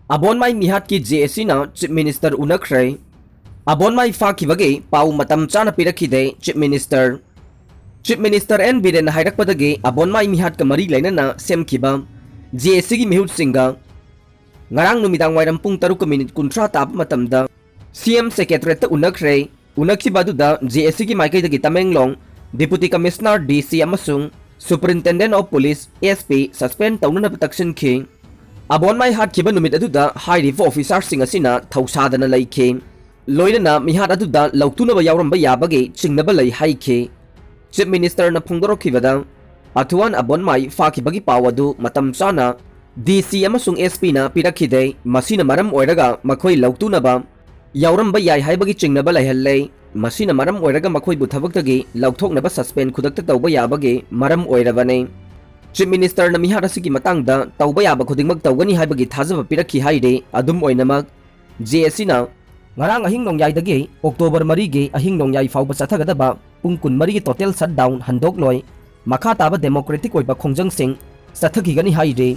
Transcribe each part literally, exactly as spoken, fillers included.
ꯑꯕꯣꯟꯃꯥꯏ ꯃꯤꯍꯥꯠꯀꯤ J ꯑꯦ ꯁꯤꯅ Chief Minister ꯎꯅꯈ꯭ꯔꯦ꯫ ꯑꯕꯣꯟꯃꯥꯏ ꯐꯥꯈꯤꯕꯒꯤ ꯄꯥꯎ ꯃꯇꯝ ꯆꯥꯅ ꯄꯤꯔꯛꯈꯤꯗꯦ Chief Minister꯫ Chief Minister N ꯕꯤꯔꯦꯟꯅ ꯍꯥꯏꯔꯛꯄꯗꯒꯤ ꯑꯕꯣꯟꯃꯥꯏ ꯃꯤꯍꯥꯠꯀ ꯃꯔꯤ ꯂꯩꯅꯅ ꯁꯦꯝꯈꯤꯕ ꯖꯦ ꯑꯦ ꯁꯤꯒꯤ ꯃꯤꯍꯨꯠꯁꯤꯡꯒ ꯉꯔꯥꯡ ꯅꯨꯃꯤꯗꯥꯡ ꯋꯥꯏꯔꯝ ꯄꯨꯡ ꯇꯔꯨꯛꯀ ꯃꯤꯅꯤꯠ ꯀꯨꯟꯊ꯭ꯔꯥ ꯇꯥꯕ ꯃꯇꯝꯗ ꯁꯤ ꯑꯦꯝ Secretariatꯇ ꯎꯅꯈ꯭ꯔꯦ꯫ ꯎꯅꯈꯤꯕ ꯑꯗꯨꯗ ꯖꯦ ꯑꯦ ꯁꯤꯒꯤ ꯃꯥꯏꯀꯩꯗꯒꯤ ꯇꯃꯦꯡꯂꯣꯡ Deputy Commissioner, ꯗꯤ ꯁꯤ ꯑꯃꯁꯨꯡ Superintendent of Police, S P, suspend ꯇꯧꯅꯅꯕ ꯇꯛꯁꯤꯟꯈꯤ꯫ ꯑꯕꯣꯟꯃꯥꯏ ꯍꯥꯠꯈꯤꯕ ꯅꯨꯃꯤꯠ ꯑꯗꯨꯗ ꯍꯥꯏꯔꯤꯕ officerꯁꯤꯡ ꯑꯁꯤꯅ ꯊꯧꯁꯥꯗꯅ ꯂꯩꯈꯤ꯫ ꯂꯣꯏꯅꯅ ꯃꯤꯍꯥꯠ ꯑꯗꯨꯗ ꯂꯧꯇꯨꯅꯕ ꯌꯥꯎꯔꯝꯕ ꯌꯥꯕꯒꯤ ꯆꯤꯡꯅꯕ ꯂꯩ ꯍꯥꯏꯈꯤ꯫ Chief Ministerꯅ ꯐꯣꯡꯗꯣꯔꯛꯈꯤꯕꯗ, ꯑꯊꯨꯋꯥꯟ ꯑꯕꯣꯟꯃꯥꯏ ꯐꯥꯈꯤꯕꯒꯤ ꯄꯥꯎ ꯑꯗꯨ ꯃꯇꯝ ꯆꯥꯅ ꯗꯤ ꯁꯤ ꯑꯃꯁꯨꯡ ꯑꯦꯁ ꯄꯤꯅ ꯄꯤꯔꯛꯈꯤꯗꯦ꯫ ꯃꯁꯤꯅ ꯃꯔꯝ ꯑꯣꯏꯔꯒ ꯃꯈꯣꯏ ꯂꯧꯇꯨꯅꯕ ꯌꯥꯎꯔꯝꯕ ꯌꯥꯏ ꯍꯥꯏꯕꯒꯤ ꯆꯤꯡꯅꯕ ꯂꯩꯍꯜꯂꯦ꯫ ꯃꯁꯤꯅ ꯃꯔꯝ ꯑꯣꯏꯔꯒ ꯃꯈꯣꯏꯕꯨ ꯊꯕꯛꯇꯒꯤ ꯂꯧꯊꯣꯛꯅꯕ suspend ꯈꯨꯗꯛꯇ ꯇꯧꯕ ꯌꯥꯕꯒꯤ ꯃꯔꯝ ꯑꯣꯏꯔꯕꯅꯤ꯫ Chief Ministerꯅ ꯃꯤꯍꯥꯠ ꯑꯁꯤꯒꯤ ꯃꯇꯥꯡꯗ ꯇꯧꯕ ꯌꯥꯕ ꯈꯨꯗꯤꯡꯃꯛ ꯇꯧꯒꯅꯤ ꯍꯥꯏꯕꯒꯤ ꯊꯥꯖꯕ ꯄꯤꯔꯛꯈꯤ ꯍꯥꯏꯔꯤ꯫ ꯑꯗꯨꯝ ꯑꯣꯏꯅꯃꯛ, ꯖꯦ ꯑꯦ ꯁꯤꯅ ꯉꯔꯥꯡ ꯑꯍꯤꯡ ꯅꯣꯡꯌꯥꯏꯗꯒꯤ October ꯃꯔꯤꯒꯤ ꯑꯍꯤꯡ ꯅꯣꯡꯌꯥꯏ ꯐꯥꯎꯕ ꯆꯠꯊꯒꯗꯕ ꯄꯨꯡ ꯀꯨꯟꯃꯔꯤꯒꯤ total shutdown ꯍꯟꯗꯣꯛꯂꯣꯏ꯫ ꯃꯈꯥ ꯇꯥꯕ democratic ꯑꯣꯏꯕ ꯈꯣꯡꯖꯪꯁꯤꯡ ꯆꯠꯊꯈꯤꯒꯅꯤ ꯍꯥꯏꯔꯤ꯫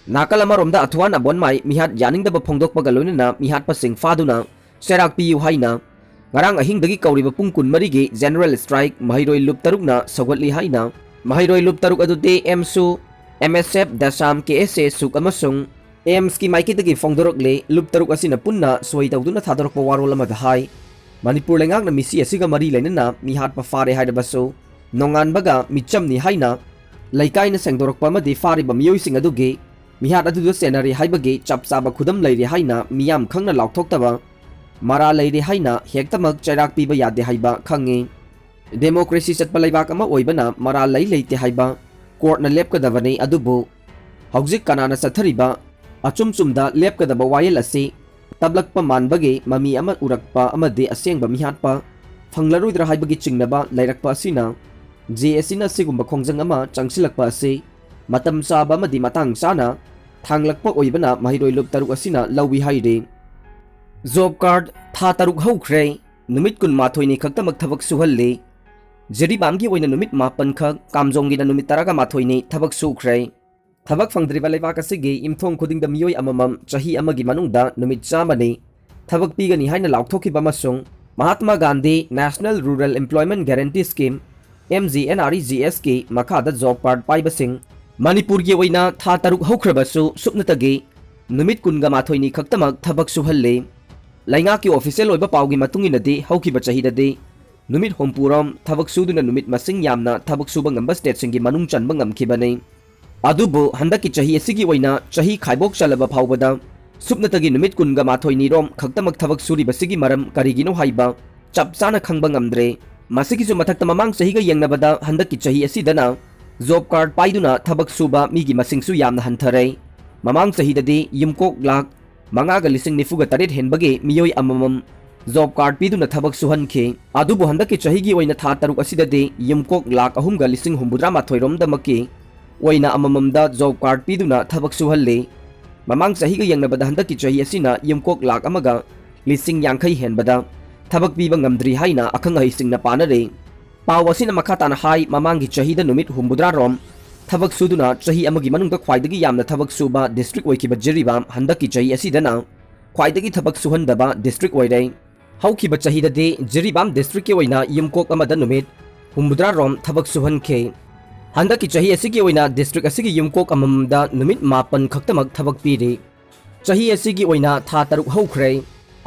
ꯅꯥꯀꯜ ꯑꯃꯔꯣꯝꯗ ꯑꯊꯨꯋꯥꯟ ꯑꯕꯣꯟꯃꯥꯏ ꯃꯤꯍꯥꯠ ꯌꯥꯅꯤꯡꯗꯕ ꯐꯣꯡꯗꯣꯛꯄꯒ ꯂꯣꯏꯅꯅ ꯃꯤꯍꯥꯠꯄꯁꯤꯡ ꯐꯥꯗꯨꯅ ꯆꯩꯔꯥꯛ ꯄꯤꯌꯨ ꯍꯥꯏꯅ ꯉꯔꯥꯡ ꯑꯍꯤꯡꯗꯒꯤ ꯀꯧꯔꯤꯕ ꯄꯨꯡ ꯀꯨꯟꯃꯔꯤꯒꯤ general strike ꯃꯍꯩꯔꯣꯏ ꯂꯨꯞ ꯇꯔꯨꯛꯅ ꯁꯧꯒꯠꯂꯤ ꯍꯥꯏꯅ, ꯃꯍꯩꯔꯣꯏ ꯂꯨꯞ ꯇꯔꯨꯛ ꯑꯗꯨꯗꯤ ꯑꯦꯝꯁꯨ, ꯑꯦꯝ ꯑꯦꯁ ꯑꯦꯐ, ꯗꯁꯥꯝ, ꯀꯦ ꯑꯦꯁ ꯑꯦ, ꯁꯨꯛ ꯑꯃꯁꯨꯡ ꯑꯦꯝꯁꯀꯤ ꯃꯥꯏꯀꯩꯗꯒꯤ ꯐꯣꯡꯗꯣꯔꯛꯂꯤ꯫ ꯂꯨꯞ ꯇꯔꯨꯛ ꯑꯁꯤꯅ ꯄꯨꯟꯅ ꯁꯣꯏ ꯇꯧꯗꯨꯅ ꯊꯥꯗꯣꯔꯛꯄ ꯋꯥꯔꯣꯜ ꯑꯃꯗ ꯍꯥꯏ, ꯃꯅꯤꯄꯨꯔ ꯂꯩꯉꯥꯛꯅ ꯃꯤꯁꯤ ꯑꯁꯤꯒ ꯃꯔꯤ ꯂꯩꯅꯅ ꯃꯤꯍꯥꯠꯄ ꯐꯥꯔꯦ ꯍꯥꯏꯔꯕꯁꯨ, ꯅꯣꯡꯉꯥꯟꯕꯒ ꯃꯤꯆꯝꯅꯤ ꯍꯥꯏꯅ ꯂꯩꯀꯥꯏꯅ ꯁꯦꯡꯗꯣꯔꯛꯄ ꯑꯃꯗꯤ ꯐꯥꯔꯤꯕ ꯃꯤꯑꯣꯏꯁꯤꯡ ꯑꯗꯨꯒꯤ ꯃꯤꯍꯥꯠ ꯑꯗꯨꯗ ꯆꯦꯟꯅꯔꯤ ꯍꯥꯏꯕꯒꯤ ꯆꯞ ꯆꯥꯕ ꯈꯨꯗꯝ ꯂꯩꯔꯤ ꯍꯥꯏꯅ ꯃꯤꯌꯥꯝ ꯈꯪꯅ ꯂꯥꯎꯊꯣꯛꯇꯕ, ꯃꯔꯥꯜ ꯂꯩꯔꯤ ꯍꯥꯏꯅ ꯍꯦꯛꯇꯃꯛ ꯆꯩꯔꯥꯛ ꯄꯤꯕ ꯌꯥꯗꯦ ꯍꯥꯏꯕ ꯈꯪꯉꯤ꯫ Democracy ꯆꯠꯄ ꯂꯩꯕꯥꯛ ꯑꯃ ꯑꯣꯏꯕꯅ ꯃꯔꯥꯜ ꯂꯩ ꯂꯩꯇꯦ ꯍꯥꯏꯕ courtꯅ ꯂꯦꯞꯀꯗꯕꯅꯤ꯫ ꯑꯗꯨꯕꯨ ꯍꯧꯖꯤꯛ ꯀꯅꯥꯅ ꯆꯠꯊꯔꯤꯕ ꯑꯆꯨꯝ ꯆꯨꯝꯗ ꯂꯦꯞꯀꯗꯕ ꯋꯥꯌꯦꯜ ꯑꯁꯤ ꯇꯞꯂꯛꯄ ꯃꯥꯟꯕꯒꯤ ꯃꯃꯤ ꯑꯃ ꯎꯔꯛꯄ ꯑꯃꯗꯤ ꯑꯁꯦꯡꯕ ꯃꯤꯍꯥꯠꯄ ꯐꯪꯂꯔꯣꯏꯗ꯭ꯔꯥ ꯍꯥꯏꯕꯒꯤ ꯆꯤꯡꯅꯕ ꯂꯩꯔꯛꯄ ꯑꯁꯤꯅ ꯖꯦ ꯑꯦ ꯁꯤꯅ ꯑꯁꯤꯒꯨꯝꯕ ꯈꯣꯡꯖꯪ ꯑꯃ ꯆꯪꯁꯤꯜꯂꯛꯄ ꯑꯁꯤ ꯃꯇꯝ ꯆꯥꯕ ꯑꯃꯗꯤ ꯃꯇꯥꯡ ꯆꯥꯅ ꯊꯥꯡꯂꯛꯄ ꯑꯣꯏꯕꯅ ꯃꯍꯩꯔꯣꯏ ꯂꯨꯞ ꯇꯔꯨꯛ ꯑꯁꯤꯅ ꯂꯧꯏ ꯍꯥꯏꯔꯤ꯫ Job card ꯊꯥ ꯇꯔꯨꯛ ꯍꯧꯈ꯭ꯔꯦ꯫ ꯅꯨꯃꯤꯠ ꯀꯨꯟꯃꯥꯊꯣꯏꯅꯤ ꯈꯛꯇꯃꯛ ꯊꯕꯛ ꯁꯨꯍꯜꯂꯤ꯫ ꯖꯤꯔꯤꯕꯥꯝꯒꯤ ꯑꯣꯏꯅ ꯅꯨꯃꯤꯠ ꯃꯥꯄꯟꯈꯛ, ꯀꯥꯝꯖꯣꯡꯒꯤꯅ ꯅꯨꯃꯤꯠ ꯇꯔꯥꯒ ꯃꯥꯊꯣꯏꯅꯤ ꯊꯕꯛ ꯁꯨꯈ꯭ꯔꯦ꯫ ꯊꯕꯛ ꯐꯪꯗ꯭ꯔꯤꯕ ꯂꯩꯕꯥꯛ ꯑꯁꯤꯒꯤ ꯌꯨꯝꯊꯣꯡ ꯈꯨꯗꯤꯡꯗ ꯃꯤꯑꯣꯏ ꯑꯃꯃꯝ ꯆꯍꯤ ꯑꯃꯒꯤ ꯃꯅꯨꯡꯗ ꯅꯨꯃꯤꯠ ꯆꯥꯝꯃꯅꯤ ꯊꯕꯛ ꯄꯤꯒꯅꯤ ꯍꯥꯏꯅ ꯂꯥꯎꯊꯣꯛꯈꯤꯕ ꯑꯃꯁꯨꯡ Mahatma Gandhi National Rural Employment Guarantee Scheme, M G N R E G S ꯀꯤ ꯃꯈꯥꯗ ꯖꯣꯕ ꯀꯥꯔꯗ ꯄꯥꯏꯕꯁꯤꯡ ꯃꯅꯤꯄꯨꯔꯒꯤ ꯑꯣꯏꯅ ꯊꯥ ꯇꯔꯨꯛ ꯍꯧꯈ꯭ꯔꯕꯁꯨ ꯁꯨꯞꯅꯇꯒꯤ ꯅꯨꯃꯤꯠ ꯀꯨꯟꯒ ꯃꯥꯊꯣꯏꯅꯤ ꯈꯛꯇꯃꯛ ꯊꯕꯛ ꯁꯨꯍꯜꯂꯤ꯫ ꯂꯩꯉꯥꯛꯀꯤ ꯑꯣꯐꯤꯁꯤꯌꯦꯜ ꯑꯣꯏꯕ ꯄꯥꯎꯒꯤ ꯃꯇꯨꯡ ꯏꯟꯅꯗꯤ, ꯍꯧꯈꯤꯕ ꯆꯍꯤꯗꯗꯤ ꯅꯨꯃꯤꯠ ꯍꯨꯝꯐꯨꯔꯣꯝ ꯊꯕꯛ ꯁꯨꯗꯨꯅ ꯅꯨꯃꯤꯠ ꯃꯁꯤꯡ ꯌꯥꯝꯅ ꯊꯕꯛ ꯁꯨꯕ ꯉꯝꯕ ꯁ꯭ꯇꯦꯠꯁꯤꯡꯒꯤ ꯃꯅꯨꯡ ꯆꯟꯕ ꯉꯝꯈꯤꯕꯅꯤ꯫ ꯑꯗꯨꯕꯨ ꯍꯟꯗꯛꯀꯤ ꯆꯍꯤ ꯑꯁꯤꯒꯤ ꯑꯣꯏꯅ ꯆꯍꯤ ꯈꯥꯏꯕꯣꯛ ꯆꯜꯂꯕ ꯐꯥꯎꯕꯗ ꯁꯨꯞꯅꯇꯒꯤ ꯅꯨꯃꯤꯠ ꯀꯨꯟꯒ ꯃꯥꯊꯣꯏꯅꯤꯔꯣꯝ ꯈꯛꯇꯃꯛ ꯊꯕꯛ ꯁꯨꯔꯤꯕꯁꯤꯒꯤ ꯃꯔꯝ ꯀꯔꯤꯒꯤꯅꯣ ꯍꯥꯏꯕ ꯆꯞ ꯆꯥꯅ ꯈꯪꯕ ꯉꯝꯗ꯭ꯔꯦ꯫ ꯃꯁꯤꯒꯤꯁꯨ ꯃꯊꯛꯇ, ꯃꯃꯥꯡ ꯆꯍꯤꯒ ꯌꯦꯡꯅꯕꯗ ꯍꯟꯗꯛꯀꯤ ꯆꯍꯤ ꯑꯁꯤꯗꯅ ꯖꯣꯕ ꯀꯥꯔꯗ ꯄꯥꯏꯗꯨꯅ ꯊꯕꯛ ꯁꯨꯕ ꯃꯤꯒꯤ ꯃꯁꯤꯡꯁꯨ ꯌꯥꯝꯅ ꯍꯟꯊꯔꯦ꯫ ꯃꯃꯥꯡ ꯆꯍꯤꯗꯗꯤ ꯌꯨꯝꯀꯣꯛ ꯂꯥꯈ ꯃꯉꯥꯒ ꯂꯤꯁꯤꯡ ꯅꯤꯐꯨꯒ ꯇꯔꯦꯠ ꯍꯦꯟꯕꯒꯤ ꯃꯤꯑꯣꯏ ꯑꯃꯃꯝ ꯖꯣꯕ ꯀꯥꯔꯗ ꯄꯤꯗꯨꯅ ꯊꯕꯛ ꯁꯨꯍꯟꯈꯤ꯫ ꯑꯗꯨꯕꯨ ꯍꯟꯗꯛꯀꯤ ꯆꯍꯤꯒꯤ ꯑꯣꯏꯅ ꯊꯥ ꯇꯔꯨꯛ ꯑꯁꯤꯗꯗꯤ ꯌꯨꯝꯀꯣꯛ ꯂꯥꯈ ꯑꯍꯨꯝꯒ ꯂꯤꯁꯤꯡ ꯍꯨꯝꯐꯨꯇꯔꯥ ꯃꯥꯊꯣꯏ ꯔꯣꯝꯗꯃꯛꯀꯤ ꯑꯣꯏꯅ ꯑꯃꯃꯝꯗ ꯖꯣꯕ ꯀꯥꯔꯗ ꯄꯤꯗꯨꯅ ꯊꯕꯛ ꯁꯨꯍꯜꯂꯤ꯫ ꯃꯃꯥꯡ ꯆꯍꯤꯒ ꯌꯦꯡꯅꯕꯗ ꯍꯟꯗꯛꯀꯤ ꯆꯍꯤ ꯑꯁꯤꯅ ꯌꯨꯝꯀꯣꯛ ꯂꯥꯈ ꯑꯃꯒ ꯂꯤꯁꯤꯡ ꯌꯥꯡꯈꯩ ꯍꯦꯟꯕꯗ ꯊꯕꯛ ꯄꯤꯕ ꯉꯝꯗ꯭ꯔꯤ ꯍꯥꯏꯅ ꯑꯈꯪ ꯑꯍꯩꯁꯤꯡꯅ ꯄꯥꯅꯔꯤ꯫ ꯄꯥꯎ ꯑꯁꯤꯅ ꯃꯈꯥ ꯇꯥꯅ ꯍꯥꯏ, ꯃꯃꯥꯡꯒꯤ ꯆꯍꯤꯗ ꯅꯨꯃꯤꯠ ꯍꯨꯝꯐꯨꯇꯔꯥ ꯔꯣꯝ ꯊꯕꯛ ꯁꯨꯗꯨꯅ ꯆꯍꯤ ꯑꯃꯒꯤ ꯃꯅꯨꯡꯗ ꯈ꯭ꯋꯥꯏꯗꯒꯤ ꯌꯥꯝꯅ ꯊꯕꯛ ꯁꯨꯕ ꯗꯤꯁꯇ꯭ꯔꯤꯛ ꯑꯣꯏꯈꯤꯕ ꯖꯤꯔꯤꯕꯥꯝ ꯍꯟꯗꯛꯀꯤ ꯆꯍꯤ ꯑꯁꯤꯗꯅ ꯈ꯭ꯋꯥꯏꯗꯒꯤ ꯊꯕꯛ ꯁꯨꯍꯟꯗꯕ ꯗꯤꯁꯇ꯭ꯔꯤꯛ ꯑꯣꯏꯔꯦ꯫ ꯍꯧꯈꯤꯕ ꯆꯍꯤꯗꯗꯤ ꯖꯤꯔꯤꯕꯥꯝ ꯗꯤꯁꯇ꯭ꯔꯤꯛꯀꯤ ꯑꯣꯏꯅ ꯌꯨꯝꯀꯣꯛ ꯑꯃꯗ ꯅꯨꯃꯤꯠ ꯍꯨꯝꯐꯨꯇꯔꯥ ꯔꯣꯝ ꯊꯕꯛ ꯁꯨꯍꯟꯈꯤ꯫ ꯍꯟꯗꯛꯀꯤ ꯆꯍꯤ ꯑꯁꯤꯒꯤ ꯑꯣꯏꯅ ꯗꯤꯁꯇ꯭ꯔꯤꯛ ꯑꯁꯤꯒꯤ ꯌꯨꯝꯀꯣꯛ ꯑꯃꯃꯝꯗ ꯅꯨꯃꯤꯠ ꯃꯥꯄꯟ ꯈꯛꯇꯃꯛ ꯊꯕꯛ ꯄꯤꯔꯤ꯫ ꯆꯍꯤ ꯑꯁꯤꯒꯤ ꯑꯣꯏꯅ ꯊꯥ ꯇꯔꯨꯛ ꯍꯧꯈ꯭ꯔꯦ꯫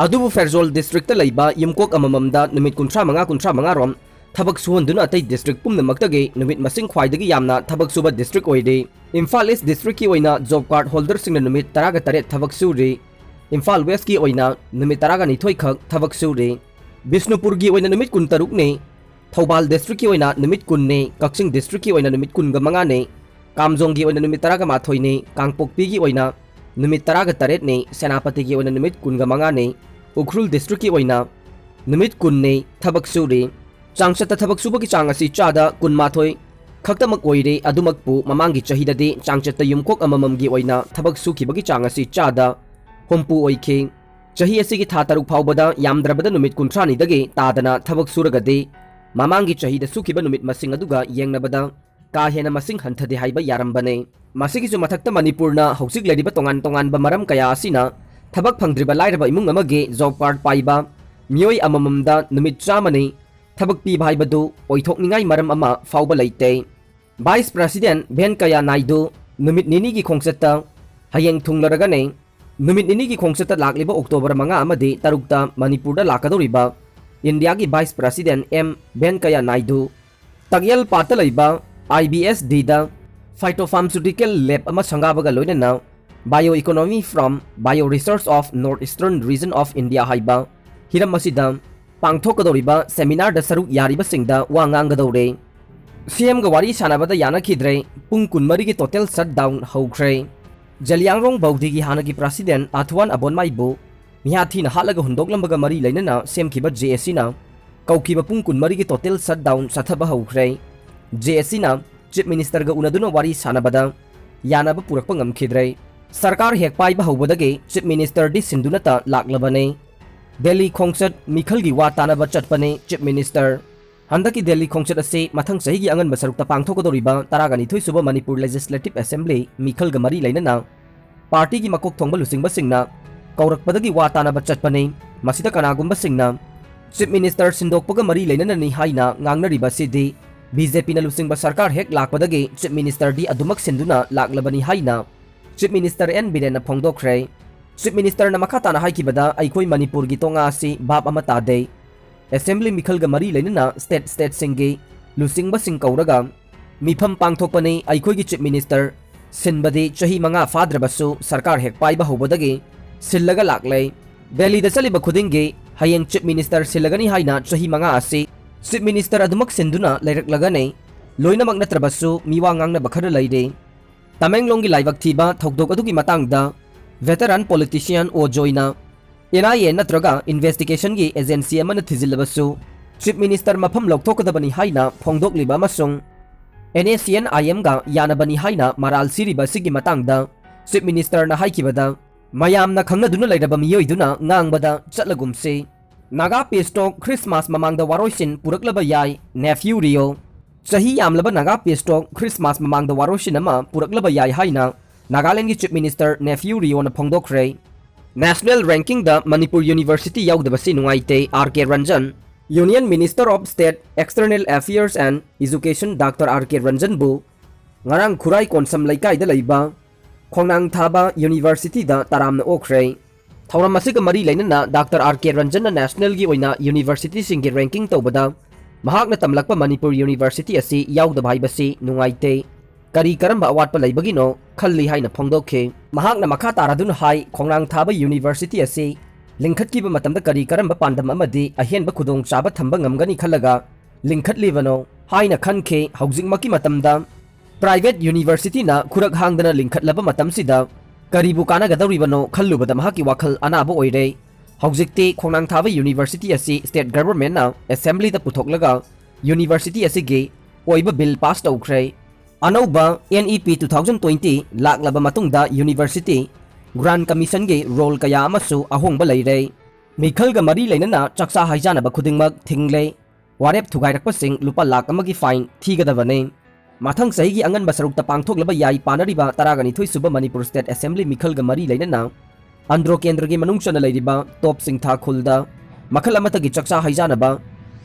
ꯑꯗꯨꯕꯨ ꯐꯦꯔꯖꯣꯜ ꯗꯤꯁꯇ꯭ꯔꯤꯛꯇ ꯂꯩꯕ ꯌꯨꯝꯀꯣꯛ ꯑꯃꯃꯝꯗ ꯅꯨꯃꯤꯠ ꯀꯨꯟꯊ꯭ꯔꯥ ꯃꯉꯥ, ꯀꯨꯟꯊ꯭ꯔꯥ ꯃꯉꯥ ꯔꯣꯝ ꯊꯕꯛ ꯁꯨꯍꯟꯗꯨꯅ ꯑꯇꯩ ꯗꯤꯁꯇ꯭ꯔꯤꯛ ꯄꯨꯝꯅꯃꯛꯇꯒꯤ ꯅꯨꯃꯤꯠ ꯃꯁꯤꯡ ꯈ꯭ꯋꯥꯏꯗꯒꯤ ꯌꯥꯝꯅ ꯊꯕꯛ ꯁꯨꯕ ꯗꯤꯁꯇ꯭ꯔꯤꯛ ꯑꯣꯏꯔꯤ꯫ ꯏꯝꯐꯥꯜ ꯏꯁ ꯗꯤꯁꯇ꯭ꯔꯤꯛꯀꯤ ꯑꯣꯏꯅ ꯖꯣꯕ ꯀꯥꯔꯗ ꯍꯣꯜꯗꯔꯁꯤꯡꯅ ꯅꯨꯃꯤꯠ ꯇꯔꯥꯒ ꯇꯔꯦꯠ ꯊꯕꯛ ꯁꯨꯔꯤ꯫ ꯏꯝꯐꯥꯜ ꯋꯦꯁꯀꯤ ꯑꯣꯏꯅ ꯅꯨꯃꯤꯠ ꯇꯔꯥꯒ ꯅꯤꯊꯣꯏ ꯈꯛ ꯊꯕꯛ ꯁꯨꯔꯤ꯫ ꯕꯤꯁꯅꯨꯄꯨꯔꯒꯤ ꯑꯣꯏꯅ ꯅꯨꯃꯤꯠ ꯀꯨꯟꯇꯔꯨꯛꯅꯤ꯫ ꯊꯧꯕꯥꯜ ꯗꯤꯁꯇ꯭ꯔꯤꯛꯀꯤ ꯑꯣꯏꯅ ꯅꯨꯃꯤꯠ ꯀꯨꯟꯅꯤ꯫ ꯀꯛꯆꯤꯡ ꯗꯤꯁꯇ꯭ꯔꯤꯛꯀꯤ ꯑꯣꯏꯅ ꯅꯨꯃꯤꯠ ꯀꯨꯟꯒ ꯃꯉꯥꯅꯤ꯫ ꯀꯥꯝꯖꯣꯡꯒꯤ ꯑꯣꯏꯅ ꯅꯨꯃꯤꯠ ꯇꯔꯥꯒ ꯃꯥꯊꯣꯏꯅꯤ꯫ ꯀꯥꯡꯄꯣꯛꯄꯤꯒꯤ ꯑꯣꯏꯅ ꯅꯨꯃꯤꯠ ꯇꯔꯥꯒ ꯇꯔꯦꯠꯅꯤ꯫ ꯁꯦꯅꯥꯄꯇꯤꯒꯤ ꯑꯣꯏꯅ ꯅꯨꯃꯤꯠ ꯀꯨꯟꯒ ꯃꯉꯥꯅꯤ꯫ ꯎꯈ꯭ꯔꯨꯜ ꯗꯤꯁꯇ꯭ꯔꯤꯛꯀꯤ ꯑꯣꯏꯅ ꯅꯨꯃꯤꯠ ꯀꯨꯟꯅꯤ ꯊꯕꯛ ꯁꯨꯔꯤ꯫ ꯆꯥꯡꯆꯠꯇ ꯊꯕꯛ ꯁꯨꯕꯒꯤ ꯆꯥꯡ ꯑꯁꯤ ꯆꯥꯗ ꯀꯨꯟꯃꯥꯊꯣꯏ ꯈꯛꯇꯃꯛ ꯑꯣꯏꯔꯦ꯫ ꯑꯗꯨꯃꯛꯄꯨ ꯃꯃꯥꯡꯒꯤ ꯆꯍꯤꯗꯗꯤ ꯆꯥꯡꯆꯠꯇ ꯌꯨꯝꯀꯣꯛ ꯑꯃꯃꯝꯒꯤ ꯑꯣꯏꯅ ꯊꯕꯛ ꯁꯨꯈꯤꯕꯒꯤ ꯆꯥꯡ ꯑꯁꯤ ꯆꯥꯗ ꯍꯨꯝꯐꯨ ꯑꯣꯏꯈꯤ꯫ ꯆꯍꯤ ꯑꯁꯤꯒꯤ ꯊꯥ ꯇꯔꯨꯛ ꯐꯥꯎꯕꯗ ꯌꯥꯝꯗ꯭ꯔꯕꯗ ꯅꯨꯃꯤꯠ ꯀꯨꯟꯊ꯭ꯔꯥꯅꯤꯗꯒꯤ ꯇꯥꯗꯅ ꯊꯕꯛ ꯁꯨꯔꯒꯗꯤ, ꯃꯃꯥꯡꯒꯤ ꯆꯍꯤꯗ ꯁꯨꯈꯤꯕ ꯅꯨꯃꯤꯠ ꯃꯁꯤꯡ ꯑꯗꯨꯒ ꯌꯦꯡꯅꯕꯗ, ꯀꯥ ꯍꯦꯟꯅ ꯃꯁꯤꯡ ꯍꯟꯊꯗꯦ ꯍꯥꯏꯕ ꯌꯥꯔꯝꯕꯅꯤ꯫ ꯃꯁꯤꯒꯤꯁꯨ ꯃꯊꯛꯇ ꯃꯅꯤꯄꯨꯔꯅ ꯍꯧꯖꯤꯛ ꯂꯩꯔꯤꯕ ꯇꯣꯉꯥꯟ ꯇꯣꯉꯥꯟꯕ ꯃꯔꯝ ꯀꯌꯥ ꯑꯁꯤꯅ ꯊꯕꯛ ꯐꯪꯗ꯭ꯔꯤꯕ ꯂꯥꯏꯔꯕ ꯏꯃꯨꯡ ꯑꯃꯒꯤ job card ꯄꯥꯏꯕ ꯃꯤꯑꯣꯏ ꯑꯃꯃꯝꯗ ꯅꯨꯃꯤꯠ ꯆꯥꯝꯃꯅꯤ ꯊꯕꯛ ꯄꯤꯕ ꯍꯥꯏꯕꯗꯨ ꯑꯣꯏꯊꯣꯛꯅꯤꯡꯉꯥꯏ ꯃꯔꯝ ꯑꯃ ꯐꯥꯎꯕ ꯂꯩꯇꯦ꯫ Vice President ꯚꯦꯟꯀꯌꯥ ꯅꯥꯏꯗꯨ ꯅꯨꯃꯤꯠ ꯅꯤꯅꯤꯒꯤ ꯈꯣꯡꯆꯠꯇ ꯍꯌꯦꯡ ꯊꯨꯡꯂꯔꯒꯅꯤ꯫ ꯅꯨꯃꯤꯠ ꯅꯤꯅꯤꯒꯤ ꯈꯣꯡꯆꯠꯇ ꯂꯥꯛꯂꯤꯕ October ꯃꯉꯥ ꯑꯃꯗꯤ ꯇꯔꯨꯛꯇ ꯃꯅꯤꯄꯨꯔꯗ ꯂꯥꯛꯀꯗꯧꯔꯤꯕ ꯏꯟꯗꯤꯌꯥꯒꯤ Vice President ꯑꯦꯝ ꯚꯦꯟꯀꯌꯥ ꯅꯥꯏꯗꯨ ꯇꯛꯌꯦꯜ ꯄꯥꯠꯇ ꯂꯩꯕ I B S D the Phytopharmaceutical Lab ꯑꯃ ꯁꯪꯒꯥꯕꯒ ꯂꯣꯏꯅꯅ Bioeconomy from Bioresource of North Eastern Region of India ꯍꯥꯏꯕ ꯍꯤꯔꯝ ꯑꯁꯤꯗ ꯄꯥꯡꯊꯣꯛꯀꯗꯧꯔꯤꯕ seminar ꯗ ꯁꯔꯨꯛ ꯌꯥꯔꯤꯕꯁꯤꯡꯗ ꯋꯥ ꯉꯥꯡꯒꯗꯧꯔꯦ꯫ C M ꯒ ꯋꯥꯔꯤ ꯁꯥꯟꯅꯕꯗ ꯌꯥꯅꯈꯤꯗ꯭ꯔꯦ꯫ ꯄꯨꯡ ꯀꯨꯟꯃꯔꯤꯒꯤ total shutdown ꯍꯧꯈ꯭ꯔꯦ꯫ ꯖꯂꯤꯌꯥꯡꯔꯣꯡ ꯕꯧꯗꯤꯒꯤ ꯍꯥꯟꯅꯒꯤ President ꯑꯥꯊꯋꯥꯟ ꯑꯕꯣꯟꯃꯥꯏꯕꯨ ꯃꯤꯍꯥꯊꯤꯅ ꯍꯥꯠꯂꯒ ꯍꯨꯟꯗꯣꯛꯂꯝꯕꯒ ꯃꯔꯤ ꯂꯩꯅꯅ ꯁꯦꯝꯈꯤꯕ J A C ꯅ ꯀꯧꯈꯤꯕ ꯄꯨꯡ ꯀꯨꯟꯃꯔꯤꯒꯤ total shutdown ꯆꯠꯊꯕ ꯍꯧꯈ꯭ꯔꯦ꯫ J A C ꯅ Chief Minister ꯒ ꯎꯅꯗꯨꯅ ꯋꯥꯔꯤ ꯁꯥꯟꯅꯕꯗ ꯌꯥꯅꯕ ꯄꯨꯔꯛꯄ ꯉꯝꯈꯤꯗ꯭ꯔꯦ꯫ ꯁꯔꯀꯥꯔ ꯍꯦꯛ ꯄꯥꯏꯕ ꯍꯧꯕꯗꯒꯤ Chief Minister ꯗꯤ ꯁꯤꯟꯗꯨꯅꯇ ꯂꯥꯛꯂꯕꯅꯤ꯫ ꯗꯦꯜꯂꯤ ꯈꯣꯡꯆꯠ ꯃꯤꯈꯜꯒꯤ ꯋꯥ ꯇꯥꯅꯕ ꯆꯠꯄꯅꯤ Chief Minister꯫ ꯍꯟꯗꯛꯀꯤ ꯗꯦꯜꯂꯤ ꯈꯣꯡꯆꯠ ꯑꯁꯤ ꯃꯊꯪ ꯆꯍꯤꯒꯤ ꯑꯉꯟꯕ ꯁꯔꯨꯛꯇ ꯄꯥꯡꯊꯣꯛꯀꯗꯧꯔꯤꯕ ꯇꯔꯥꯒ ꯅꯤꯊꯣꯏ ꯁꯨꯕ ꯃꯅꯤꯄꯨꯔ Legislative Assembly ꯃꯤꯈꯜꯒ ꯃꯔꯤ ꯂꯩꯅꯅ party ꯒꯤ ꯃꯀꯣꯛ ꯊꯣꯡꯕ ꯂꯨꯆꯤꯡꯕꯁꯤꯡꯅ ꯀꯧꯔꯛꯄꯗꯒꯤ ꯋꯥ ꯇꯥꯅꯕ ꯆꯠꯄꯅꯤ꯫ ꯃꯁꯤꯗ ꯀꯅꯥꯒꯨꯝꯕꯁꯤꯡꯅ Chief Minister ꯁꯤꯟꯗꯣꯛꯄꯒ ꯃꯔꯤ ꯂꯩꯅꯅꯅꯤ ꯍꯥꯏꯅ ꯉꯥꯡꯅꯔꯤꯕ ꯑꯁꯤꯗꯤ B J P ꯅ ꯂꯨꯆꯤꯡꯕ ꯁꯔꯀꯥꯔ ꯍꯦꯛ ꯂꯥꯛꯄꯗꯒꯤ Chief Minister ꯗꯤ ꯑꯗꯨꯃꯛ ꯁꯤꯟꯗꯨꯅ ꯂꯥꯛꯂꯕꯅꯤ ꯍꯥꯏꯅ Chief Minister ꯑꯦꯟ ꯕꯤꯔꯦꯟꯅ ꯐꯣꯡꯗꯣꯛꯈ꯭ꯔꯦ꯫ Chief Minister ꯅ ꯃꯈꯥ ꯇꯥꯅ ꯍꯥꯏꯈꯤꯕꯗ, ꯑꯩꯈꯣꯏ ꯃꯅꯤꯄꯨꯔꯒꯤ ꯇꯣꯉꯥ ꯑꯁꯤ ꯚꯥꯞ ꯑꯃ ꯇꯥꯗꯦ꯫ Assembly ꯃꯤꯈꯜꯒ ꯃꯔꯤ ꯂꯩꯅꯅ state state ꯁꯤꯡꯒꯤ ꯂꯨꯆꯤꯡꯕꯁꯤꯡ ꯀꯧꯔꯒ ꯃꯤꯐꯝ ꯄꯥꯡꯊꯣꯛꯄꯅꯤ꯫ ꯑꯩꯈꯣꯏꯒꯤ Chief Minister ꯁꯤꯟꯕꯗꯤ ꯆꯍꯤ ꯃꯉꯥ ꯐꯥꯗ꯭ꯔꯕꯁꯨ ꯁꯔꯀꯥꯔ ꯍꯦꯛ ꯄꯥꯏꯕ ꯍꯧꯕꯗꯒꯤ ꯁꯤꯜꯂꯒ ꯂꯥꯛꯂꯦ꯫ ꯗꯦꯜꯂꯤꯗ ꯆꯠꯂꯤꯕ ꯈꯨꯗꯤꯡꯒꯤ ꯍꯌꯦꯡ Chief Minister ꯁꯤꯜꯂꯒꯅꯤ ꯍꯥꯏꯅ ꯆꯍꯤ ꯃꯉꯥ ꯑꯁꯤ Chief Minister ꯑꯗꯨꯃꯛ ꯁꯤꯟꯗꯨꯅ ꯂꯩꯔꯛꯂꯒꯅꯤ꯫ ꯂꯣꯏꯅꯃꯛ ꯅꯠꯇ꯭ꯔꯕꯁꯨ ꯃꯤꯋꯥ ꯉꯥꯡꯅꯕ ꯈꯔ ꯂꯩꯔꯤ꯫ ꯇꯃꯦꯡꯂꯣꯡꯒꯤ ꯂꯥꯏꯕꯛ ꯊꯤꯕ ꯊꯧꯗꯣꯛ ꯑꯗꯨꯒꯤ ꯃꯇꯥꯡꯗ veteran politician ꯑꯣ ꯖꯣꯏꯅ N I A ꯅꯠꯇ꯭ꯔꯒ investigation ꯒꯤ agency ꯑꯃꯅ ꯊꯤꯖꯤꯜꯂꯕꯁꯨ Chief Minister ꯃꯐꯝ ꯂꯧꯊꯣꯛꯀꯗꯕꯅꯤ ꯍꯥꯏꯅ ꯐꯣꯡꯗꯣꯛꯂꯤꯕ ꯑꯃꯁꯨꯡ N A C N I M ꯒ ꯌꯥꯅꯕꯅꯤ ꯍꯥꯏꯅ ꯃꯔꯥꯜ ꯁꯤꯔꯤꯕ ꯑꯁꯤꯒꯤ ꯃꯇꯥꯡꯗ Chief Minister ꯅ ꯍꯥꯏꯈꯤꯕꯗ, ꯃꯌꯥꯝꯅ ꯈꯪꯅꯗꯨꯅ ꯂꯩꯔꯕ ꯃꯤꯑꯣꯏꯗꯨꯅ ꯉꯥꯡꯕꯗ ꯆꯠꯂꯒꯨꯝꯁꯤ꯫ ꯅꯥꯒꯥ peace talk Christmas ꯃꯃꯥꯡꯗ ꯋꯥꯔꯣꯏꯁꯤꯟ ꯄꯨꯔꯛꯂꯕ ꯌꯥꯏ, Neiphiu Rio꯫ ꯆꯍꯤ ꯌꯥꯝꯂꯕ ꯅꯥꯒꯥ ꯄꯤꯁ ꯇꯣꯛ ꯈ꯭ꯔꯤꯁꯃꯥꯁ ꯃꯃꯥꯡꯗ ꯋꯥꯔꯣꯏꯁꯤꯟ ꯑꯃ ꯄꯨꯔꯛꯂꯕ ꯌꯥꯏ ꯍꯥꯏꯅ ꯅꯥꯒꯥꯂꯦꯟꯒꯤ ꯆꯤꯐ ꯃꯤꯅꯤꯁꯇꯔ ꯅꯦꯐꯤꯌꯨ ꯔꯤꯑꯣꯅ ꯐꯣꯡꯗꯣꯛꯈ꯭ꯔꯦ꯫ ꯅꯦꯁꯅꯦꯜ ꯔꯦꯡꯀꯤꯡꯗ ꯃꯅꯤꯄꯨꯔ ꯌꯨꯅꯤꯚꯔꯁꯤꯇꯤ ꯌꯥꯎꯗꯕꯁꯤ ꯅꯨꯡꯉꯥꯏꯇꯦ, R K Ranjan. Union Minister of State External Affairs and Education doctor R K ꯔꯟꯖꯟꯕꯨ ꯉꯔꯥꯡ ꯈꯨꯔꯥꯏ ꯀꯣꯟꯁꯝ ꯂꯩꯀꯥꯏꯗ ꯂꯩꯕ ꯈꯣꯡꯅꯥꯡ ꯊꯥꯕ ꯌꯨꯅꯤꯚꯔꯁꯤꯇꯤꯗ ꯇꯔꯥꯝꯅ ꯑꯣꯛꯈ꯭ꯔꯦ꯫ ꯊꯧꯔꯝ ꯑꯁꯤꯒ ꯃꯔꯤ ꯂꯩꯅꯅ ꯗꯥꯛꯇꯔ ꯑꯥꯔ ꯀꯦ ꯔꯟꯖꯟꯅ ꯅꯦꯁꯅꯦꯜꯒꯤ ꯑꯣꯏꯅ ꯌꯨꯅꯤꯚꯔꯁꯤꯇꯤꯁꯤꯡꯒꯤ ꯔꯦꯡꯀꯤꯡ ꯇꯧꯕꯗ ꯃꯍꯥꯛꯅ ꯇꯝꯂꯛꯄ ꯃꯅꯤꯄꯨꯔ ꯌꯨꯅꯤꯚꯔꯁꯤꯇꯤ ꯑꯁꯤ ꯌꯥꯎꯗꯕ ꯍꯥꯏꯕꯁꯤ ꯅꯨꯡꯉꯥꯏꯇꯦ꯫ ꯀꯔꯤ ꯀꯔꯝꯕ ꯑꯋꯥꯠꯄ ꯂꯩꯕꯒꯤꯅꯣ ꯈꯜꯂꯤ ꯍꯥꯏꯅ ꯐꯣꯡꯗꯣꯛꯈꯤ꯫ ꯃꯍꯥꯛꯅ ꯃꯈꯥ ꯇꯥꯔꯗꯨꯅ ꯍꯥꯏ, ꯈꯣꯡꯅꯥꯡ ꯊꯥꯕ ꯌꯨꯅꯤꯚꯔꯁꯤꯇꯤ ꯑꯁꯤ ꯂꯤꯡꯈꯠꯈꯤꯕ ꯃꯇꯝꯗ ꯀꯔꯤ ꯀꯔꯝꯕ ꯄꯥꯟꯗꯝ ꯑꯃꯗꯤ ꯑꯍꯦꯟꯕ ꯈꯨꯗꯣꯡꯆꯥꯕ ꯊꯝꯕ ꯉꯝꯒꯅꯤ ꯈꯜꯂꯒ ꯂꯤꯡꯈꯠꯂꯤꯕꯅꯣ ꯍꯥꯏꯅ ꯈꯟꯈꯤ꯫ ꯍꯧꯖꯤꯛꯃꯛꯀꯤ ꯃꯇꯝꯗ ꯄ꯭ꯔꯥꯏꯚꯦꯠ ꯌꯨꯅꯤꯚꯔꯁꯤꯇꯤꯅ ꯈꯨꯔꯛ ꯍꯥꯡꯗꯅ ꯂꯤꯡꯈꯠꯂꯕ ꯃꯇꯝꯁꯤꯗ ꯀꯔꯤꯕꯨ ꯀꯥꯟꯅꯒꯗꯧꯔꯤꯕꯅꯣ ꯈꯜꯂꯨꯕꯗ ꯃꯍꯥꯛꯀꯤ ꯋꯥꯈꯜ ꯑꯅꯥꯕ ꯑꯣꯏꯔꯦ꯫ ꯍꯧꯖꯤꯛꯇꯤ ꯈꯣꯡꯅꯥꯡ ꯊꯥꯕ ꯌꯨꯅꯤꯚꯔꯁꯤꯇꯤ ꯑꯁꯤ ꯁ꯭ꯇꯦꯠ ꯒꯚꯔꯟꯃꯦꯟꯠꯅ ꯑꯦꯁꯦꯝꯕ꯭ꯂꯤꯗ ꯄꯨꯊꯣꯛꯂꯒ ꯌꯨꯅꯤꯚꯔꯁꯤꯇꯤ ꯑꯁꯤꯒꯤ ꯑꯣꯏꯕ ꯕꯤꯜ ꯄꯥꯁ ꯇꯧꯈ꯭ꯔꯦ꯫ ꯑꯅꯧꯕ N E P two thousand twenty ꯂꯥꯛꯂꯕ ꯃꯇꯨꯡꯗ ꯌꯨꯅꯤꯚꯔꯁꯤꯇꯤ ꯒ꯭ꯔꯥꯟ ꯀꯃꯤꯁꯟꯒꯤ ꯔꯣꯜ ꯀꯌꯥ ꯑꯃꯁꯨ ꯑꯍꯣꯡꯕ ꯂꯩꯔꯦ꯫ ꯃꯤꯈꯜꯒ ꯃꯔꯤ ꯂꯩꯅꯅ ꯆꯥꯛꯆꯥ ꯍꯩꯖꯥꯟꯅꯕ ꯈꯨꯗꯤꯡꯃꯛ ꯊꯤꯡꯂꯦ꯫ ꯋꯥꯔꯦꯞ ꯊꯨꯒꯥꯏꯔꯛꯄꯁꯤꯡ ꯂꯨꯄꯥ ꯂꯥꯈ ꯑꯃꯒꯤ ꯐꯥꯏꯟ ꯊꯤꯒꯗꯕꯅꯤ꯫ ꯃꯊꯪ ꯆꯍꯤꯒꯤ ꯑꯉꯟꯕ ꯁꯔꯨꯛꯇ ꯄꯥꯡꯊꯣꯛꯂꯕ ꯌꯥꯏ ꯄꯥꯅꯔꯤꯕ ꯇꯔꯥꯒ ꯅꯤꯊꯣꯏ ꯁꯨꯕ ꯃꯅꯤꯄꯨꯔ ꯁ꯭ꯇꯦꯠ ꯑꯦꯁꯦꯝꯕ꯭ꯂꯤ ꯃꯤꯈꯜꯒ ꯃꯔꯤ ꯂꯩꯅꯅ ꯑꯟꯗ꯭ꯔꯣ ꯀꯦꯟꯗ꯭ꯔꯒꯤ ꯃꯅꯨꯡ ꯆꯟꯅ ꯂꯩꯔꯤꯕ ꯇꯣꯞ ꯁꯤꯡꯊꯥ ꯈꯨꯜꯗ ꯃꯈꯜ ꯑꯃꯠꯇꯒꯤ ꯆꯥꯛꯆꯥ ꯍꯩꯖꯥꯟꯅꯕ,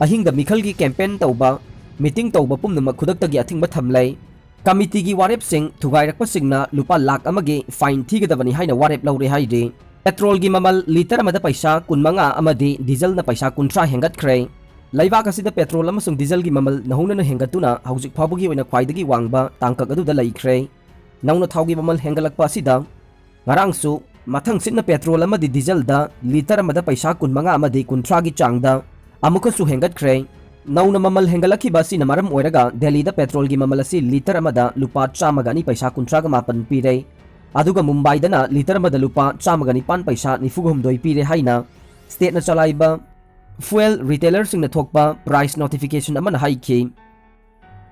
ꯑꯍꯤꯡꯗ ꯃꯤꯈꯜꯒꯤ ꯀꯦꯝꯄꯦꯟ ꯇꯧꯕ, ꯃꯤꯇꯤꯡ ꯇꯧꯕ ꯄꯨꯝꯅꯃꯛ ꯈꯨꯗꯛꯇꯒꯤ ꯑꯊꯤꯡꯕ ꯊꯝꯂꯦ꯫ ꯀꯃꯤꯇꯤꯒꯤ ꯋꯥꯔꯦꯞꯁꯤꯡ ꯊꯨꯒꯥꯏꯔꯛꯄꯁꯤꯡꯅ ꯂꯨꯄꯥ ꯂꯥꯈ ꯑꯃꯒꯤ ꯐꯥꯏꯟ ꯊꯤꯒꯗꯕꯅꯤ ꯍꯥꯏꯅ ꯋꯥꯔꯦꯞ ꯂꯧꯔꯦ ꯍꯥꯏꯔꯤ꯫ ꯄꯦꯇ꯭ꯔꯣꯜꯒꯤ ꯃꯃꯜ ꯂꯤꯇꯔ ꯑꯃꯗ ꯄꯩꯁꯥ ꯀꯨꯟꯃꯉꯥ ꯑꯃꯗꯤ ꯗꯤꯖꯜꯅ ꯄꯩꯁꯥ ꯀꯨꯟꯊ꯭ꯔꯥ ꯍꯦꯟꯒꯠꯈ꯭ꯔꯦ꯫ ꯂꯩꯕꯥꯛ ꯑꯁꯤꯗ ꯄꯦꯇ꯭ꯔꯣꯜ ꯑꯃꯁꯨꯡ ꯗꯤꯖꯜꯒꯤ ꯃꯃꯜ ꯅꯧꯍꯧꯅꯅ ꯍꯦꯟꯒꯠꯇꯨꯅ ꯍꯧꯖꯤꯛ ꯐꯥꯎꯕꯒꯤ ꯑꯣꯏꯅ ꯈ꯭ꯋꯥꯏꯗꯒꯤ ꯋꯥꯡꯕ ꯇꯥꯡꯀꯛ ꯑꯗꯨꯗ ꯂꯩꯈ꯭ꯔꯦ꯫ ꯅꯧꯅ ꯊꯥꯎꯒꯤ ꯃꯃꯜ ꯍꯦꯟꯒꯠꯂꯛꯄ ꯑꯁꯤꯗ ꯉꯔꯥꯡꯁꯨ ꯃꯊꯪ ꯁꯤꯠꯅ ꯄꯦꯇ꯭ꯔꯣꯜ ꯑꯃꯗꯤ ꯗꯤꯖꯜꯗ ꯂꯤꯇꯔ ꯑꯃꯗ ꯄꯩꯁꯥ ꯀꯨꯟꯃꯉꯥ ꯑꯃꯗꯤ ꯀꯨꯟꯊ꯭ꯔꯥꯒꯤ ꯆꯥꯡꯗ ꯑꯃꯨꯛꯀꯁꯨ ꯍꯦꯟꯒꯠꯈ꯭ꯔꯦ꯫ ꯅꯧꯅ ꯃꯃꯜ ꯍꯦꯟꯒꯠꯂꯛꯈꯤꯕ ꯑꯁꯤꯅ ꯃꯔꯝ ꯑꯣꯏꯔꯒ ꯗꯦꯜꯂꯤꯗ ꯄꯦꯇ꯭ꯔꯣꯜꯒꯤ ꯃꯃꯜ ꯑꯁꯤ ꯂꯤꯇꯔ ꯑꯃꯗ ꯂꯨꯄꯥ ꯆꯥꯝꯃꯒ ꯑꯅꯤ ꯄꯩꯁꯥ ꯀꯨꯟꯊ꯭ꯔꯥꯒ ꯃꯥꯄꯟ ꯄꯤꯔꯦ꯫ ꯑꯗꯨꯒ ꯃꯨꯝꯕꯥꯏꯗꯅ ꯂꯤꯇꯔ ꯑꯃꯗ ꯂꯨꯄꯥ ꯆꯥꯝꯃꯒ ꯅꯤꯄꯥꯟ ꯄꯩꯁꯥ ꯅꯤꯐꯨꯒ ꯍꯨꯝꯗꯣꯏ ꯄꯤꯔꯦ ꯍꯥꯏꯅ ꯁ꯭ꯇꯦꯠꯅ ꯆꯂꯥꯏꯕ ꯐ꯭ꯌꯨꯑꯦꯜ ꯔꯤꯇꯦꯂꯔꯁꯤꯡꯅ ꯊꯣꯛꯄ ꯄ꯭ꯔꯥꯏꯁ ꯅꯣꯇꯤꯐꯤꯀꯦꯁꯟ ꯑꯃꯅ ꯍꯥꯏꯈꯤ꯫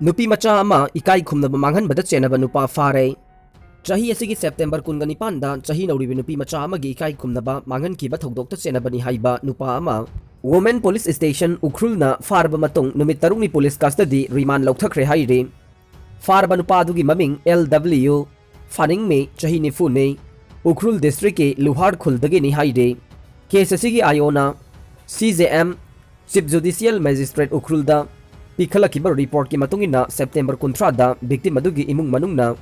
ꯅꯨꯄꯤ ꯃꯆꯥ ꯑꯃ ꯏꯀꯥꯏ ꯈꯨꯝꯅꯕ ꯃꯥꯡꯍꯟꯕꯗ ꯆꯦꯟꯅꯕ ꯅꯨꯄꯥ ꯐꯥꯔꯦ꯫ ꯆꯍꯤ ꯑꯁꯤꯒꯤ ꯁꯦꯞꯇꯦꯝꯕꯔ ꯀꯨꯟꯒ ꯅꯤꯄꯥꯟꯗ ꯆꯍꯤ ꯅꯧꯔꯤꯕ ꯅꯨꯄꯤ ꯃꯆꯥ ꯑꯃꯒꯤ ꯏꯀꯥꯏ ꯈꯨꯝꯅꯕ ꯃꯥꯡꯍꯟꯈꯤꯕ ꯊꯧꯗꯣꯛꯇ ꯆꯦꯟꯅꯕꯅꯤ ꯍꯥꯏꯕ ꯅꯨꯄꯥ ꯑꯃ Women Police Station ꯎꯈ꯭ꯔꯨꯜꯅ ꯐꯥꯔꯕ ꯃꯇꯨꯡ ꯅꯨꯃꯤꯠ ꯇꯔꯨꯛꯅꯤ police custody remand ꯂꯧꯊꯈ꯭ꯔꯦ ꯍꯥꯏꯔꯤ꯫ ꯐꯥꯔꯕ ꯅꯨꯄꯥ ꯑꯗꯨꯒꯤ ꯃꯃꯤꯡ L W ꯐꯥꯅꯤꯡꯃꯤ, ꯆꯍꯤ ꯅꯤꯐꯨꯅꯤ, ꯎꯈ꯭ꯔꯨꯜ districtꯀꯤ ꯂꯨꯍꯥꯔ ꯈꯨꯜꯗꯒꯤꯅꯤ ꯍꯥꯏꯔꯤ꯫ Case ꯑꯁꯤꯒꯤ ꯑꯥꯏ ꯑꯣꯅ ꯁꯤ J M, Chief Judicial Magistrate ꯎꯈ꯭ꯔꯨꯜꯗ ꯄꯤꯈꯠꯂꯛꯈꯤꯕ reportꯀꯤ ꯃꯇꯨꯡ ꯏꯟꯅ September ꯀꯨꯟꯊ꯭ꯔꯥꯗ victim ꯑꯗꯨꯒꯤ ꯏꯃꯨꯡ ꯃꯅꯨꯡꯅ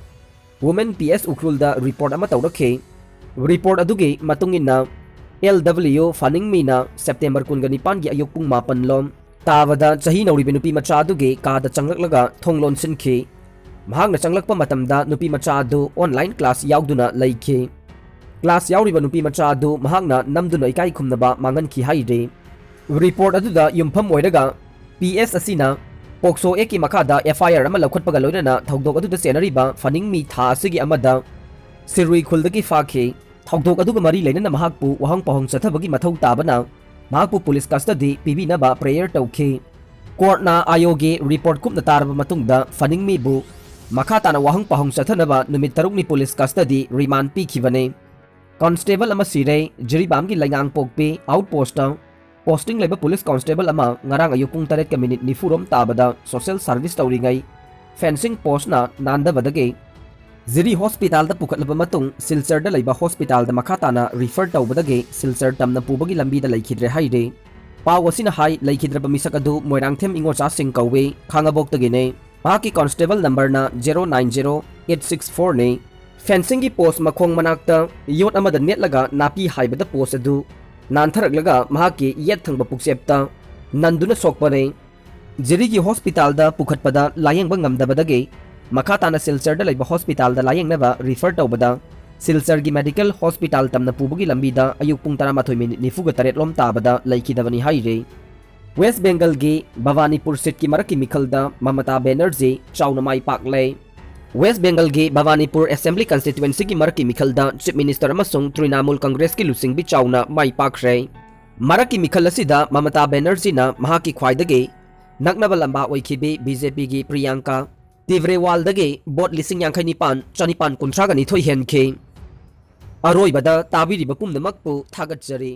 Women P S ꯎꯈ꯭ꯔꯨꯜꯗ report ꯑꯃ ꯇꯧꯔꯛꯈꯤ꯫ Report ꯑꯗꯨꯒꯤ ꯃꯇꯨꯡ ꯏꯟꯅ L W ꯐꯥꯅꯤꯡꯃꯤꯅ September ꯀꯨꯟꯒ ꯅꯤꯄꯥꯟꯒꯤ ꯑꯌꯨꯛ ꯄꯨꯡ ꯃꯥꯄꯟ ꯂꯣꯝ ꯇꯥꯕꯗ ꯆꯍꯤ ꯅꯧꯔꯤꯕ ꯅꯨꯄꯤ ꯃꯆꯥ ꯑꯗꯨꯒꯤ ꯀꯥꯗ ꯆꯪꯂꯛꯂꯒ ꯊꯣꯡ ꯂꯣꯟꯁꯤꯟꯈꯤ꯫ ꯃꯍꯥꯛꯅ ꯆꯪꯂꯛꯄ ꯃꯇꯝꯗ ꯅꯨꯄꯤ ꯃꯆꯥ ꯑꯗꯨ online class ꯌꯥꯎꯗꯨꯅ ꯂꯩꯈꯤ꯫ Class ꯌꯥꯎꯔꯤꯕ ꯅꯨꯄꯤ ꯃꯆꯥ ꯑꯗꯨ ꯃꯍꯥꯛꯅ ꯅꯝꯗꯨꯅ ꯏꯀꯥꯏ ꯈꯨꯝꯅꯕ ꯃꯥꯡꯍꯟꯈꯤ ꯍꯥꯏꯔꯤ꯫ Report ꯑꯗꯨꯗ ꯌꯨꯝꯐꯝ ꯑꯣꯏꯔꯒ P S ꯑꯁꯤꯅ POCSO Actꯀꯤ ꯃꯈꯥꯗ F I R ꯑꯃ ꯂꯧꯈꯠꯄꯒ ꯂꯣꯏꯅꯅ ꯊꯧꯗꯣꯛ ꯑꯗꯨꯗ ꯆꯦꯟꯅꯔꯤꯕ ꯐꯥꯅꯤꯡꯃꯤ ꯊꯥ ꯑꯁꯤꯒꯤ ꯑꯃꯗ ꯁꯤꯔꯨꯏ ꯈꯨꯜꯗꯒꯤ ꯐꯥꯈꯤ꯫ ꯊꯧꯗꯣꯛ ꯑꯗꯨꯒ ꯃꯔꯤ ꯂꯩꯅꯅ ꯃꯍꯥꯛꯄꯨ ꯋꯥꯍꯪ ꯄꯥꯎꯍꯪ ꯆꯠꯊꯕꯒꯤ ꯃꯊꯧ ꯇꯥꯕꯅ ꯃꯍꯥꯛꯄꯨ police custody ꯄꯤꯕꯤꯅꯕ prayer ꯇꯧꯈꯤ꯫ Courtꯅ ꯑꯥꯏ ꯑꯣꯒꯤ report ꯀꯨꯞꯅ ꯇꯥꯔꯕ ꯃꯇꯨꯡꯗ ꯐꯥꯅꯤꯡꯃꯤꯕꯨ ꯃꯈꯥ ꯇꯥꯅ ꯋꯥꯍꯪ ꯄꯥꯎꯍꯪ ꯆꯠꯊꯅꯕ ꯅꯨꯃꯤꯠ ꯇꯔꯨꯛꯅꯤ police custody remand ꯄꯤꯈꯤꯕꯅꯤ꯫ Constable ꯑꯃ ꯁꯤꯔꯦ꯫ ꯖꯤꯔꯤꯕꯥꯝꯒꯤ ꯂꯩꯉꯥꯡꯄꯣꯛꯄꯤ outpostꯇ posting ꯂꯩꯕ police constable ꯑꯃ ꯉꯔꯥꯡ ꯑꯌꯨꯛ ꯄꯨꯡ ꯇꯔꯦꯠꯀ minute ꯅꯤꯐꯨ ꯔꯣꯝ ꯇꯥꯕꯗ social service ꯇꯧꯔꯤꯉꯩ fencing postꯅ ꯅꯥꯟꯗꯕꯗꯒꯤ ꯖꯤꯔꯤ hospitalꯗ ꯄꯨꯈꯠꯂꯕ ꯃꯇꯨꯡ ꯁꯤꯜꯆꯔꯗ ꯂꯩꯕ hospitalꯗ ꯃꯈꯥ ꯇꯥꯅ refer ꯇꯧꯕꯗꯒꯤ ꯁꯤꯜꯆꯔ ꯇꯝꯅ ꯄꯨꯕꯒꯤ ꯂꯝꯕꯤꯗ ꯂꯩꯈꯤꯗ꯭ꯔꯦ ꯍꯥꯏꯔꯤ꯫ ꯄꯥꯎ ꯑꯁꯤꯅ ꯍꯥꯏ, ꯂꯩꯈꯤꯗ꯭ꯔꯕ ꯃꯤꯁꯛ ꯑꯗꯨ ꯃꯣꯏꯔꯥꯡꯊꯦꯝ ꯏꯉꯣꯆꯥ ꯁꯤꯡ ꯀꯧꯏ, ꯈꯥꯉꯕꯣꯛꯇꯒꯤꯅꯤ꯫ ꯃꯍꯥꯛꯀꯤ constable numberꯅ zero nine zero eight six fourꯅꯤ꯫ Fencingꯒꯤ post ꯃꯈꯣꯡ ꯃꯅꯥꯛꯇ ꯌꯣꯠ ꯑꯃꯗ ꯅꯦꯠꯂꯒ ꯅꯥꯄꯤ ꯍꯥꯏꯕꯗ post ꯑꯗꯨ ꯅꯥꯟꯊꯔꯛꯂꯒ ꯃꯍꯥꯛꯀꯤ ꯌꯦꯠ ꯊꯪꯕ ꯄꯨꯛꯆꯦꯞꯇ ꯅꯟꯗꯨꯅ ꯁꯣꯛꯄꯅꯤ꯫ ꯖꯤꯔꯤꯒꯤ hospitalꯗ ꯄꯨꯈꯠꯄꯗ ꯂꯥꯌꯦꯡꯕ ꯉꯝꯗꯕꯗꯒꯤ ꯃꯈꯥ ꯇꯥꯅ ꯁꯤꯜꯆꯔꯗ ꯂꯩꯕ hospitalꯗ ꯂꯥꯌꯦꯡꯅꯕ refer ꯇꯧꯕꯗ ꯁꯤꯜꯆꯔꯒꯤ medical hospital ꯇꯝꯅ ꯄꯨꯕꯒꯤ ꯂꯝꯕꯤꯗ ꯑꯌꯨꯛ ꯄꯨꯡ ꯇꯔꯥꯃꯥꯊꯣꯏ minute ꯅꯤꯐꯨꯒ ꯇꯔꯦꯠ ꯂꯣꯝ ꯇꯥꯕꯗ ꯂꯩꯈꯤꯗꯕꯅꯤ ꯍꯥꯏꯔꯤ꯫ West Bengalꯒꯤ ꯚꯕꯥꯅꯤꯄꯨꯔ seatꯀꯤ ꯃꯔꯛꯀꯤ ꯃꯤꯈꯜꯗ ꯃꯃꯇꯥ ꯕꯦꯅꯔꯖꯤ ꯆꯥꯎꯅ ꯃꯥꯏ ꯄꯥꯛꯂꯦ꯫ West Bengalꯒꯤ ꯚꯕꯥꯅꯤꯄꯨꯔ Assembly Constituencyꯒꯤ ꯃꯔꯛꯀꯤ ꯃꯤꯈꯜꯗ Chief Minister ꯑꯃꯁꯨꯡ ꯇ꯭ꯔꯤꯅꯥꯃꯨꯜ ꯀꯪꯒ꯭ꯔꯦꯁꯀꯤ ꯂꯨꯆꯤꯡꯕꯤ ꯆꯥꯎꯅ ꯃꯥꯏ ꯄꯥꯛꯈ꯭ꯔꯦ꯫ ꯃꯔꯛꯀꯤ ꯃꯤꯈꯜ ꯑꯁꯤꯗ ꯃꯃꯇꯥ ꯕꯦꯅꯔꯖꯤꯅ ꯃꯍꯥꯛꯀꯤ ꯈ꯭ꯋꯥꯏꯗꯒꯤ ꯅꯛꯅꯕ ꯂꯝꯕꯥ ꯑꯣꯏꯈꯤꯕꯤ BJPꯒꯤ ꯄ꯭ꯔꯤꯌꯥꯡꯀꯥ ꯇꯤꯕ꯭ꯔꯦꯋꯥꯜꯗꯒꯤ vote ꯂꯤꯁꯤꯡ ꯌꯥꯡꯈꯩ ꯅꯤꯄꯥꯟ, ꯆꯅꯤꯄꯥꯟ ꯀꯨꯟꯊ꯭ꯔꯥꯒ ꯅꯤꯊꯣꯏ ꯍꯦꯟꯈꯤ꯫ ꯑꯔꯣꯏꯕꯗ ꯇꯥꯕꯤꯔꯤꯕ ꯄꯨꯝꯅꯃꯛꯄꯨ ꯊꯥꯒꯠꯆꯔꯤ꯫